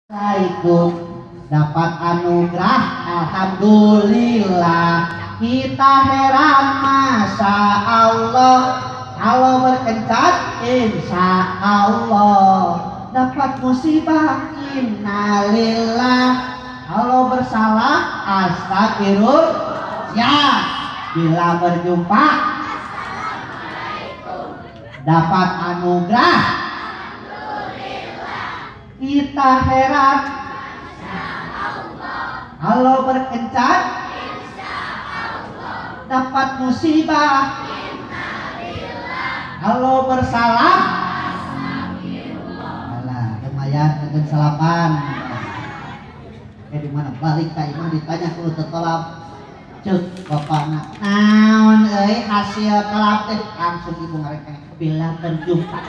Assalamualaikum, dapat anugerah, alhamdulillah. Kita heran, masya Allah. Kalau berkencan, insya Allah. Dapat musibah, innalillah. Kalau bersalah, astagfirullah. Ya, bila berjumpa, dapat anugerah. Kita heran kalau berkencan, dapat musibah. Kalau bersalah, alah, lumayan dengan salapan. Di mana balik ka imah ditanya ku tetolab, cek bapakna, naon euy hasil tolab teh? Langsung ibu ngarengkeng, bila berjumpa.